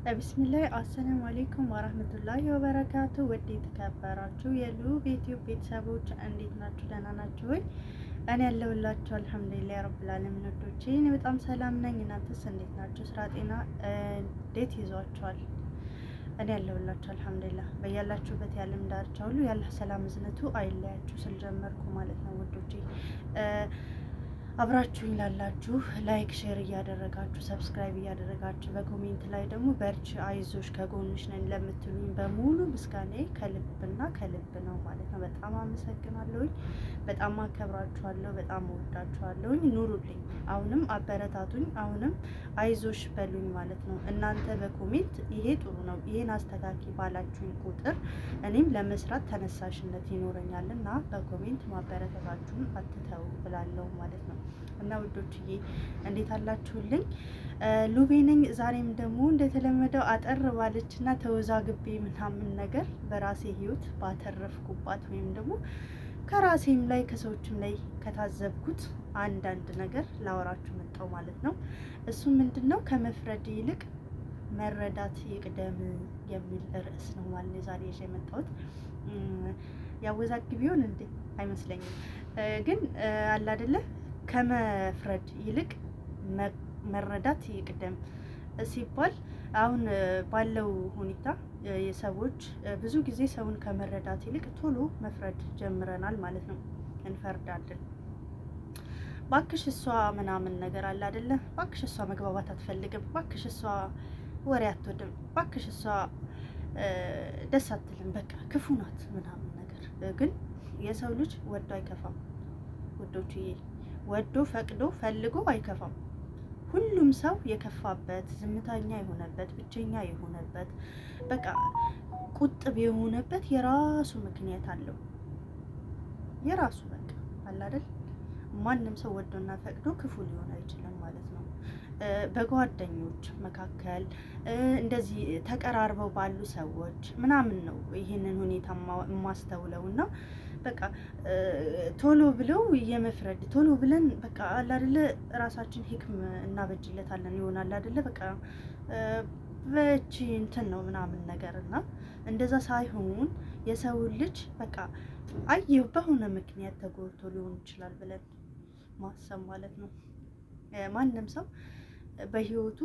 ቢስሚላህ አሰላሙ አሌይኩም ወራህመቱላሂ ወበረካቱ። ውድ የተከበራችሁ የሉብ ዩቲዩብ ቤተሰቦች እንዴት ናችሁ? ደህና ናችሁ ወይ? እኔ ያለሁላችሁ አልሐምዱሊላህ ረብል ዓለሚን ወዶቼ፣ እኔ በጣም ሰላም ነኝ። እናንተስ እንዴት ናችሁ? ስራ፣ ጤና እንዴት ይዟችኋል? እኔ ያለሁላችሁ አልሐምዱሊላህ። በያላችሁበት የዓለም ዳርቻ ሁሉ ያላህ ሰላም እዝነቱ አይለያችሁ ስል ጀመርኩ ማለት ነው ውዶቼ። አብራችሁኝ ላላችሁ like share እያደረጋችሁ፣ subscribe እያደረጋችሁ፣ በ comment ላይ ደግሞ በርቺ፣ አይዞሽ፣ ከጎንሽ ነን ለምትሉኝ በሙሉ ምስጋናዬ ከልብና ከልብ ነው ማለት ነው። በጣም አመሰግናለሁኝ። በጣም አከብራችኋለሁ። በጣም እወዳችኋለሁኝ። ኑሩልኝ። አሁንም አበረታቱኝ። አሁንም አይዞሽ በሉኝ ማለት ነው። እናንተ በ comment ይሄ ጥሩ ነው፣ ይሄን አስተካክዪ ባላችሁኝ ቁጥር እኔም ለመስራት ተነሳሽነት ይኖረኛል እና በ comment ማበረታታችሁን አትተው ብላለሁ ማለት ነው። እና ውዶችዬ እንዴት አላችሁልኝ? ሉቤ ነኝ። ዛሬም ደግሞ እንደተለመደው አጠር ባለችና ተወዛግቤ ምናምን ነገር በራሴ ህይወት ባተረፍኩባት ወይም ደግሞ ከራሴም ላይ ከሰዎችም ላይ ከታዘብኩት አንዳንድ ነገር ላወራችሁ መጣው ማለት ነው። እሱ ምንድን ነው? ከመፍረድ ይልቅ መረዳት ይቅደም የሚል ርዕስ ነው ማለት ነው ዛሬ ይዤ የመጣሁት። ያወዛግብ ይሆን እንዴ? አይመስለኝም። ግን አለ አይደለ ከመፍረድ ይልቅ መረዳት ይቅደም ሲባል አሁን ባለው ሁኔታ የሰዎች ብዙ ጊዜ ሰውን ከመረዳት ይልቅ ቶሎ መፍረድ ጀምረናል ማለት ነው። እንፈርዳለን። ባክሽ እሷ ምናምን ነገር አለ አይደለ? ባክሽ እሷ መግባባት አትፈልግም፣ ባክሽ እሷ ወሬ አትወድም፣ ባክሽ እሷ ደስ አትልም፣ በቃ ክፉ ናት ምናምን ነገር። ግን የሰው ልጅ ወዶ አይከፋም ውዶችዬ፣ ወዶ ፈቅዶ ፈልጎ አይከፋም። ሁሉም ሰው የከፋበት፣ ዝምተኛ የሆነበት፣ ብቸኛ የሆነበት፣ በቃ ቁጥብ የሆነበት የራሱ ምክንያት አለው። የራሱ በቃ አለ አይደል? ማንም ሰው ወዶና ፈቅዶ ክፉ ሊሆን አይችልም ማለት ነው። በጓደኞች መካከል እንደዚህ ተቀራርበው ባሉ ሰዎች ምናምን ነው ይህንን ሁኔታ የማስተውለው። እና በቃ ቶሎ ብለው የመፍረድ፣ ቶሎ ብለን በቃ አለ አይደለ ራሳችን ሂክም እናበጅለታለን ይሆናል አይደለ፣ በቃ በቺ እንትን ነው ምናምን ነገር። እና እንደዛ ሳይሆን የሰውን ልጅ በቃ አየሁ በሆነ ምክንያት ተጎድቶ ሊሆን ይችላል ብለን ማሰብ ማለት ነው። ማንም ሰው በህይወቱ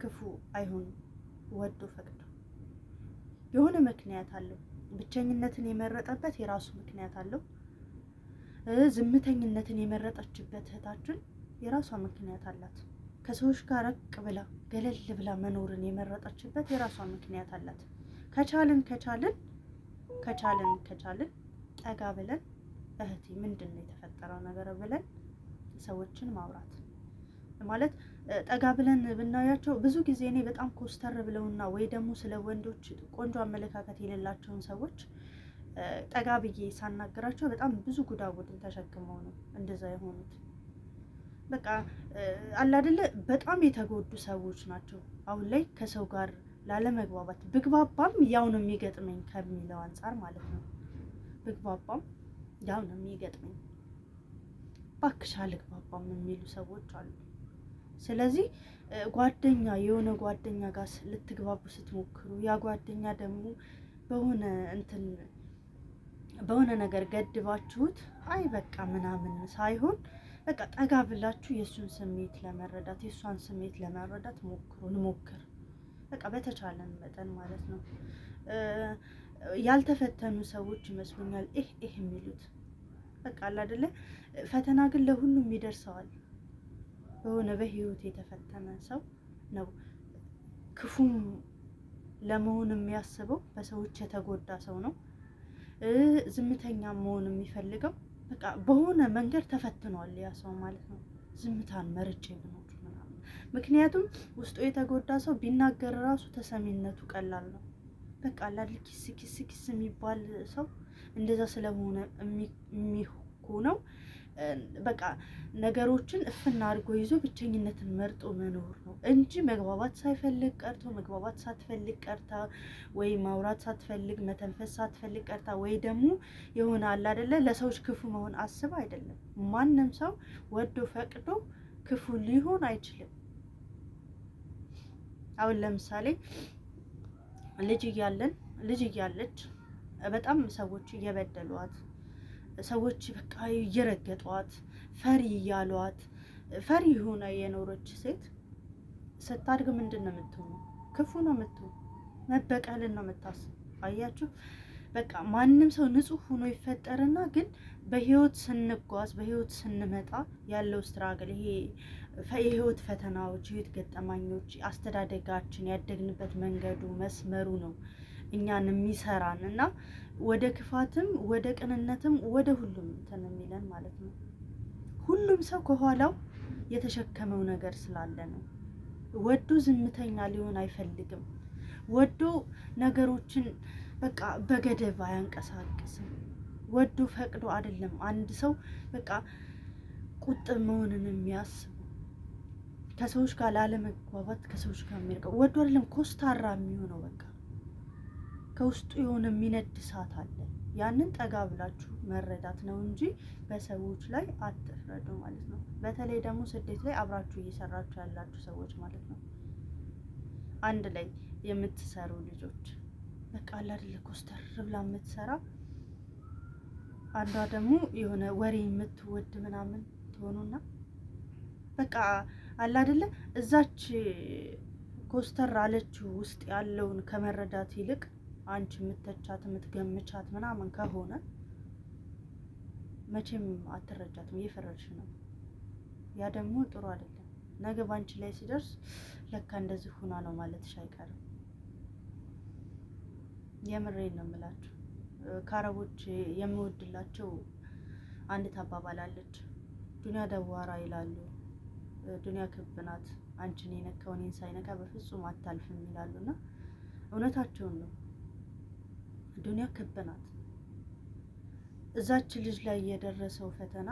ክፉ አይሆንም ወዶ ፈቅዶ፣ የሆነ ምክንያት አለው። ብቸኝነትን የመረጠበት የራሱ ምክንያት አለው። ዝምተኝነትን የመረጠችበት እህታችን የራሷ ምክንያት አላት። ከሰዎች ጋር ረቅ ብላ ገለል ብላ መኖርን የመረጠችበት የራሷ ምክንያት አላት። ከቻልን ከቻልን ከቻልን ከቻልን ጠጋ ብለን እህቴ ምንድን ነው የተፈጠረው ነገር ብለን ሰዎችን ማውራት ማለት፣ ጠጋ ብለን ብናያቸው ብዙ ጊዜ እኔ በጣም ኮስተር ብለውና ወይ ደግሞ ስለ ወንዶች ቆንጆ አመለካከት የሌላቸውን ሰዎች ጠጋ ብዬ ሳናግራቸው በጣም ብዙ ጉዳጉድን ተሸክመው ነው እንደዛ የሆኑት። በቃ አለ አይደለ በጣም የተጎዱ ሰዎች ናቸው። አሁን ላይ ከሰው ጋር ላለመግባባት፣ ብግባባም ያው ነው የሚገጥመኝ ከሚለው አንጻር ማለት ነው። ብግባባም ያው ነው የሚገጥመኝ፣ ባክሽ አልግባባም የሚሉ ሰዎች አሉ። ስለዚህ ጓደኛ የሆነ ጓደኛ ጋር ልትግባቡ ስትሞክሩ ያ ጓደኛ ደግሞ በሆነ እንትን በሆነ ነገር ገድባችሁት አይ በቃ ምናምን ሳይሆን በቃ ጠጋ ብላችሁ የእሱን ስሜት ለመረዳት፣ የእሷን ስሜት ለመረዳት ሞክሩ፣ እንሞክር። በቃ በተቻለን መጠን ማለት ነው። ያልተፈተኑ ሰዎች ይመስሉኛል ይህ ይህ የሚሉት፣ በቃ አለ አይደለ? ፈተና ግን ለሁሉም ይደርሰዋል። በሆነ በህይወት የተፈተነ ሰው ነው ክፉም ለመሆን የሚያስበው፣ በሰዎች የተጎዳ ሰው ነው። ዝምተኛ መሆን የሚፈልገው በቃ በሆነ መንገድ ተፈትኗል ያ ሰው ማለት ነው። ዝምታን መርጬ ብኖር ምናምን። ምክንያቱም ውስጡ የተጎዳ ሰው ቢናገር ራሱ ተሰሚነቱ ቀላል ነው። በቃ አላል ኪስ ኪስ ኪስ የሚባል ሰው እንደዛ ስለሆነ የሚሆነው በቃ ነገሮችን እፍና አድርጎ ይዞ ብቸኝነትን መርጦ መኖር ነው እንጂ መግባባት ሳይፈልግ ቀርቶ፣ መግባባት ሳትፈልግ ቀርታ፣ ወይ ማውራት ሳትፈልግ፣ መተንፈስ ሳትፈልግ ቀርታ፣ ወይ ደግሞ የሆነ አለ አይደለ ለሰዎች ክፉ መሆን አስብ አይደለም። ማንም ሰው ወዶ ፈቅዶ ክፉ ሊሆን አይችልም። አሁን ለምሳሌ ልጅ እያለን፣ ልጅ እያለች በጣም ሰዎች እየበደሏት፣ ሰዎች በቃ እየረገጧት፣ ፈሪ እያሏት፣ ፈሪ ሆና የኖረች ሴት ስታድግ ምንድን ነው የምትሆነው? ክፉ ነው የምትሆነው። መበቀልን ነው የምታስብ። አያችሁ፣ በቃ ማንም ሰው ንጹሕ ሆኖ ይፈጠርና ግን በህይወት ስንጓዝ፣ በህይወት ስንመጣ ያለው struggle፣ ይሄ የህይወት ፈተናዎች፣ የህይወት ገጠመኞች፣ አስተዳደጋችን፣ ያደግንበት መንገዱ፣ መስመሩ ነው እኛን የሚሰራን እና ወደ ክፋትም ወደ ቅንነትም ወደ ሁሉም እንትን የሚለን ማለት ነው። ሁሉም ሰው ከኋላው የተሸከመው ነገር ስላለ ነው። ወዶ ዝምተኛ ሊሆን አይፈልግም። ወዶ ነገሮችን በቃ በገደብ አያንቀሳቅስም። ወዶ ፈቅዶ አይደለም አንድ ሰው በቃ ቁጥብ መሆንን የሚያስበው፣ ከሰዎች ጋር ላለመግባባት፣ ከሰዎች ጋር የሚርቀው ወዶ አይደለም። ኮስታራ የሚሆነው በቃ ከውስጡ የሆነ የሚነድ እሳት አለ። ያንን ጠጋ ብላችሁ መረዳት ነው እንጂ በሰዎች ላይ አትፍረዱ ማለት ነው። በተለይ ደግሞ ስደት ላይ አብራችሁ እየሰራችሁ ያላችሁ ሰዎች ማለት ነው። አንድ ላይ የምትሰሩ ልጆች በቃ አለ አይደለ፣ ኮስተር ብላ የምትሰራ፣ አንዷ ደግሞ የሆነ ወሬ የምትወድ ምናምን ትሆኑና በቃ አለ አይደለ፣ እዛች ኮስተር አለችው ውስጥ ያለውን ከመረዳት ይልቅ አንቺ የምተቻት፣ የምትገምቻት ምናምን ከሆነ መቼም አትረጃትም፣ እየፈረድሽ ነው። ያ ደግሞ ጥሩ አይደለም። ነገ ባንቺ ላይ ሲደርስ ለካ እንደዚህ ሁና ነው ማለትሽ አይቀርም። የምሬን ነው የምላችሁ። ከአረቦች የምወድላቸው አንዲት አባባል አለች። ዱንያ ደዋራ ይላሉ። ዱንያ ክብ ናት። አንቺን የነካው እኔን ሳይነካ በፍጹም አታልፍም ይላሉና እውነታቸውን ነው። ዱንያ ክብ ናት። እዛች ልጅ ላይ የደረሰው ፈተና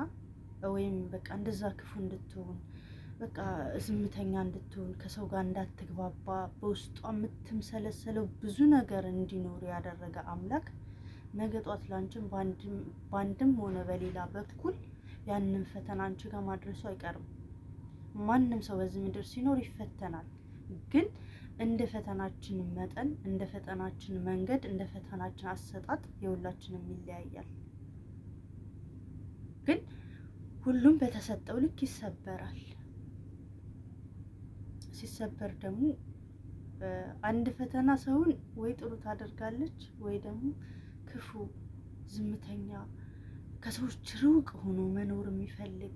ወይም በቃ እንደዛ ክፉ እንድትሆን፣ በቃ ዝምተኛ እንድትሆን፣ ከሰው ጋር እንዳትግባባ፣ በውስጧ የምትምሰለሰለው ብዙ ነገር እንዲኖር ያደረገ አምላክ ነገ ጧት ላንቺም በአንድም ሆነ በሌላ በኩል ያንን ፈተና አንቺ ጋር ማድረሱ አይቀርም። ማንም ሰው በዚህ ምድር ሲኖር ይፈተናል። ግን እንደ ፈተናችን መጠን፣ እንደ ፈተናችን መንገድ፣ እንደ ፈተናችን አሰጣጥ የሁላችንም ይለያያል። ግን ሁሉም በተሰጠው ልክ ይሰበራል። ሲሰበር ደግሞ አንድ ፈተና ሰውን ወይ ጥሩ ታደርጋለች ወይ ደግሞ ክፉ፣ ዝምተኛ፣ ከሰዎች ሩቅ ሆኖ መኖር የሚፈልግ፣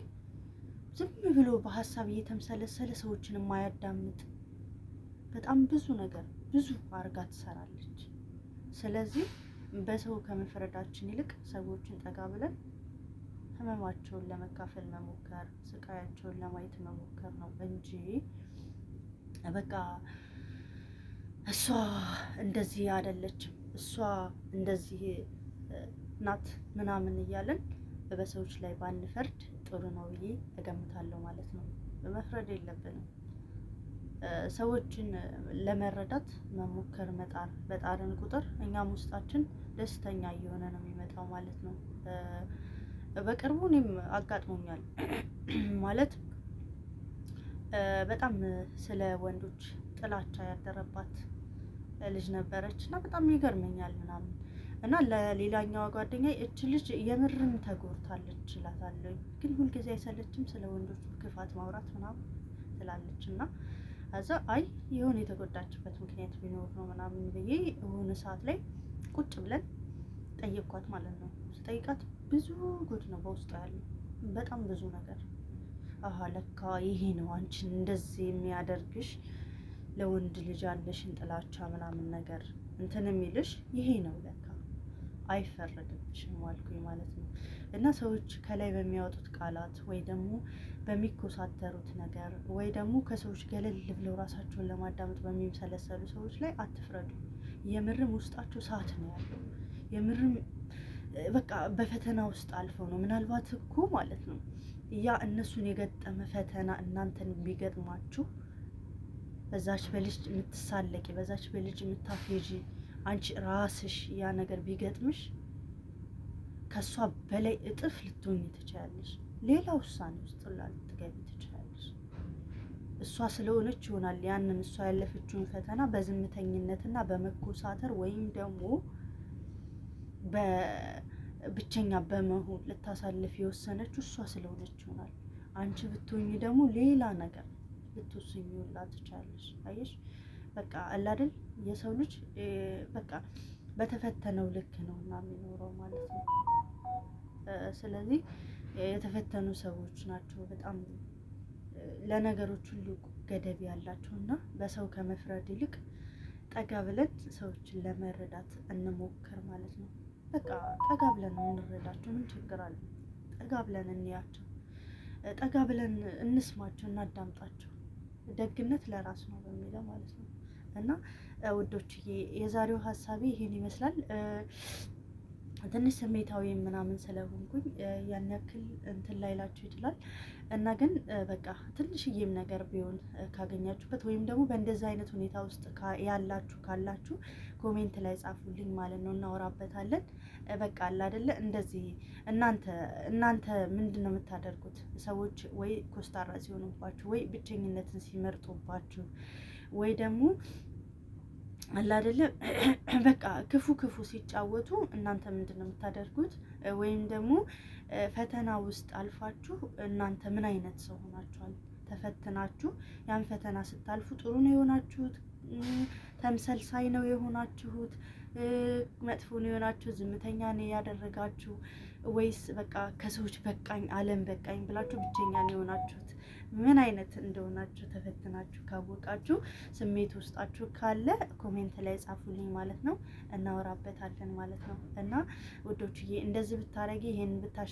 ዝም ብሎ በሀሳብ እየተምሰለሰለ ሰዎችን የማያዳምጥ፣ በጣም ብዙ ነገር ብዙ አርጋ ትሰራለች። ስለዚህ በሰው ከመፍረዳችን ይልቅ ሰዎችን ጠጋ ብለን ህመማቸውን ለመካፈል መሞከር፣ ስቃያቸውን ለማየት መሞከር ነው እንጂ በቃ እሷ እንደዚህ አይደለችም፣ እሷ እንደዚህ ናት ምናምን እያለን በሰዎች ላይ ባንፈርድ ጥሩ ነው ብዬ እገምታለሁ ማለት ነው። መፍረድ የለብንም። ሰዎችን ለመረዳት መሞከር፣ መጣር በጣርን ቁጥር እኛም ውስጣችን ደስተኛ እየሆነ ነው የሚመጣው ማለት ነው። በቅርቡ እኔም አጋጥሞኛል፣ ማለት በጣም ስለ ወንዶች ጥላቻ ያደረባት ልጅ ነበረች እና በጣም ይገርመኛል ምናምን እና ለሌላኛዋ ጓደኛ እች ልጅ የምርም ተጎድታለች እላታለሁ። ግን ሁልጊዜ አይሰለችም ስለ ወንዶች ክፋት ማውራት ምናምን ትላለች። እና ከዛ አይ የሆነ የተጎዳችበት ምክንያት ቢኖር ነው ምናምን ብዬ የሆነ ሰዓት ላይ ቁጭ ብለን ጠየቅኳት ማለት ነው። ስጠይቃት ብዙ ጉድ ነው በውስጧ ያለው፣ በጣም ብዙ ነገር። አሀ ለካ ይሄ ነው አንቺን እንደዚህ የሚያደርግሽ፣ ለወንድ ልጅ ያለሽን ጥላቻ ምናምን ነገር እንትን የሚልሽ ይሄ ነው ለካ፣ አይፈረድብሽም አልኩኝ ማለት ነው። እና ሰዎች ከላይ በሚያወጡት ቃላት ወይ ደግሞ በሚኮሳተሩት ነገር ወይ ደግሞ ከሰዎች ገለል ብለው ራሳቸውን ለማዳመጥ በሚምሰለሰሉ ሰዎች ላይ አትፍረዱ። የምርም ውስጣቸው እሳት ነው ያለው። የምርም በቃ በፈተና ውስጥ አልፈው ነው ምናልባት እኮ ማለት ነው። ያ እነሱን የገጠመ ፈተና እናንተን ቢገጥማችሁ፣ በዛች በልጅ የምትሳለቂ፣ በዛች በልጅ የምታፌዢ አንቺ ራስሽ ያ ነገር ቢገጥምሽ ከእሷ በላይ እጥፍ ልትሆኝ ትችላለሽ። ሌላ ውሳኔ ውስጥ ልትገቢ ትችላለሽ። እሷ እሷ ስለሆነች ይሆናል ያንን እሷ ያለፈችውን ፈተና በዝምተኝነትና በመኮሳተር ወይም ደግሞ በብቸኛ በመሆን ልታሳልፍ የወሰነችው እሷ ስለሆነች ይሆናል። አንቺ ብትሆኚ ደግሞ ሌላ ነገር ልትወስኚ ሁላ ትችያለሽ። አየሽ፣ በቃ አለ አይደል የሰው ልጅ በቃ በተፈተነው ልክ ነው እና የሚኖረው ማለት ነው። ስለዚህ የተፈተኑ ሰዎች ናቸው በጣም ለነገሮች ሁሉ ገደብ ያላቸው፣ እና በሰው ከመፍረድ ይልቅ ጠጋ ብለን ሰዎችን ለመረዳት እንሞክር ማለት ነው። በቃ ጠጋ ብለን እንረዳቸው። ምን ችግር አለ? ጠጋ ብለን እንያቸው፣ ጠጋ ብለን እንስማቸው፣ እናዳምጣቸው። ደግነት ለራስ ነው በሚለው ማለት ነው። እና ውዶችዬ፣ የዛሬው ሀሳቤ ይሄን ይመስላል። ትንሽ ስሜታዊ ምናምን ስለሆንኩኝ ያን ያክል እንትን ላይላችሁ ይችላል። እና ግን በቃ ትንሽዬም ነገር ቢሆን ካገኛችሁበት ወይም ደግሞ በእንደዚህ አይነት ሁኔታ ውስጥ ያላችሁ ካላችሁ comment ላይ ጻፉልኝ ማለት ነው፣ እናወራበታለን። በቃ አለ አይደለ እንደዚህ እናንተ ምንድን ነው የምታደርጉት? ሰዎች ወይ ኮስታራ ሲሆኑባችሁ፣ ወይ ብቸኝነትን ሲመርጡባችሁ፣ ወይ ደግሞ አለ አይደለ በቃ ክፉ ክፉ ሲጫወቱ እናንተ ምንድን ነው የምታደርጉት? ወይም ደግሞ ፈተና ውስጥ አልፋችሁ እናንተ ምን አይነት ሰው ሆናችኋል? ተፈትናችሁ ያን ፈተና ስታልፉ ጥሩ ነው የሆናችሁት? ተምሰልሳይ ነው የሆናችሁት? መጥፎ ነው የሆናችሁ? ዝምተኛ ነው ያደረጋችሁ? ወይስ በቃ ከሰዎች በቃኝ፣ ዓለም በቃኝ ብላችሁ ብቸኛ ነው የሆናችሁት? ምን አይነት እንደሆናችሁ ተፈትናችሁ ካወቃችሁ፣ ስሜት ውስጣችሁ ካለ comment ላይ ጻፉልኝ ማለት ነው። እናወራበታለን ማለት ነው። እና ውዶችዬ፣ እንደዚህ ብታረጊ፣ ይሄን ብታሻ